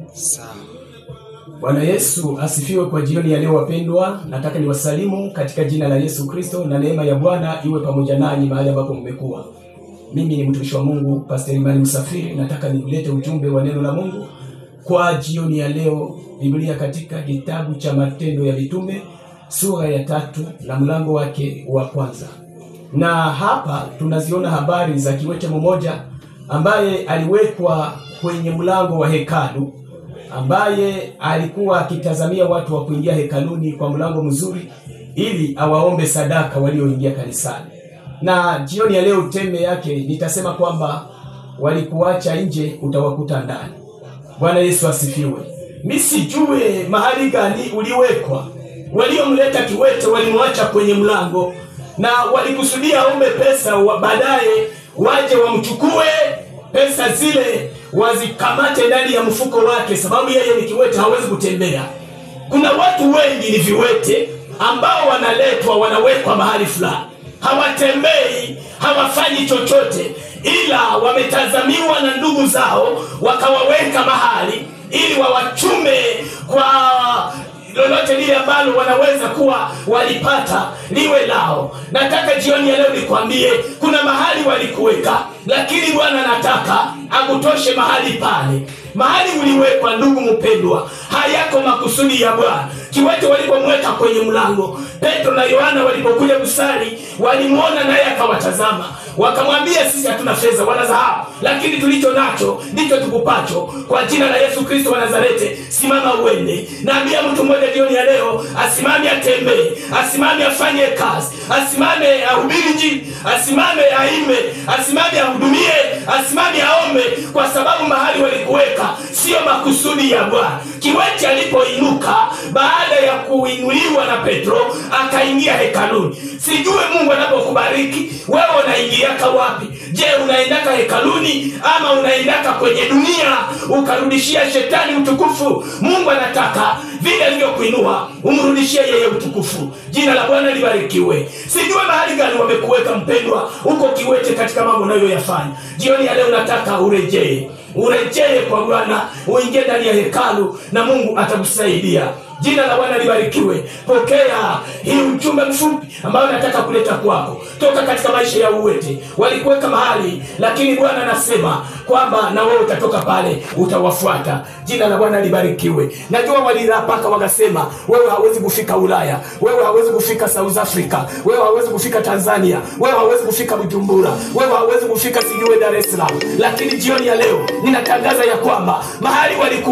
Sawa. Bwana Yesu asifiwe. Kwa jioni ya leo wapendwa, nataka niwasalimu katika jina la Yesu Kristo na neema ya Bwana iwe pamoja nanyi mahali ambapo mmekuwa. Mimi ni mtumishi wa Mungu Pastor Imani Msafiri, nataka nikulete ujumbe wa neno la Mungu kwa jioni ya leo. Biblia katika kitabu cha Matendo ya Mitume sura ya 3 na mlango wake wa kwanza. Na hapa tunaziona habari za kiwete mmoja ambaye aliwekwa kwenye mlango wa hekalu, ambaye alikuwa akitazamia watu wa kuingia hekaluni kwa mlango mzuri ili awaombe sadaka walioingia kanisani. Na jioni ya leo teme yake nitasema kwamba walikuacha nje utawakuta ndani. Bwana Yesu asifiwe. Mimi sijue mahali gani uliwekwa. Waliomleta kiwete walimwacha kwenye mlango na walikusudia aombe pesa, baadaye waje wamchukue pesa zile wazikamate ndani ya mfuko wake, sababu yeye ni kiwete, hawezi kutembea. Kuna watu wengi ni viwete ambao wanaletwa, wanawekwa mahali fulani, hawatembei, hawafanyi chochote, ila wametazamiwa na ndugu zao wakawaweka mahali ili wawachume kwa lolote lile ambalo wanaweza kuwa walipata liwe lao. Nataka jioni ya leo nikwambie kuna mahali walikuweka, lakini Bwana nataka akutoshe mahali pale. Mahali uliwekwa, ndugu mpendwa, hayako makusudi ya Bwana. Kiwete walipomweka kwenye mlango, Petro na Yohana walipokuja kusali, walimuona naye akawatazama. Wakamwambia, sisi hatuna fedha wala dhahabu, lakini tulicho nacho ndicho tukupacho. Kwa jina la Yesu Kristo wa Nazareti, simama uende. Naambia mtu mmoja jioni ya leo, asimame atembee, asimame afanye kazi, asimame ahubiri Injili, asimame aimbe, asimame ahudumie, asimame aombe, kwa sababu mahali walikuweka sio makusudi ya Bwana. Kiwete alipoinuka baada ya kuinuliwa na Petro, akaingia hekaluni. Sijue Mungu anapokubariki wewe unaingiaka wapi? Je, unaendaka hekaluni ama unaendaka kwenye dunia ukarudishia shetani utukufu? Mungu anataka vile alivyokuinua umrudishie yeye utukufu. Jina la Bwana libarikiwe. Sijue mahali gani wamekuweka mpendwa, uko kiwete katika mambo unayoyafanya. Jioni ya leo nataka urejee. Urejee kwa Bwana, uingie ndani ya hekalu na Mungu atakusaidia. Jina la Bwana libarikiwe. Pokea hii ujumbe mfupi ambao nataka kuleta kwako. Toka katika maisha ya uwete. Walikuweka mahali, lakini Bwana anasema kwamba na wewe utatoka pale, utawafuata. Jina la Bwana libarikiwe. Najua walirapaka wakasema wewe hauwezi kufika Ulaya, wewe hauwezi kufika South Africa, wewe hauwezi kufika Tanzania, wewe hauwezi kufika Bujumbura, wewe hauwezi kufika sijue Dar es Salaam. Lakini jioni ya leo ninatangaza ya kwamba mahali walikuwa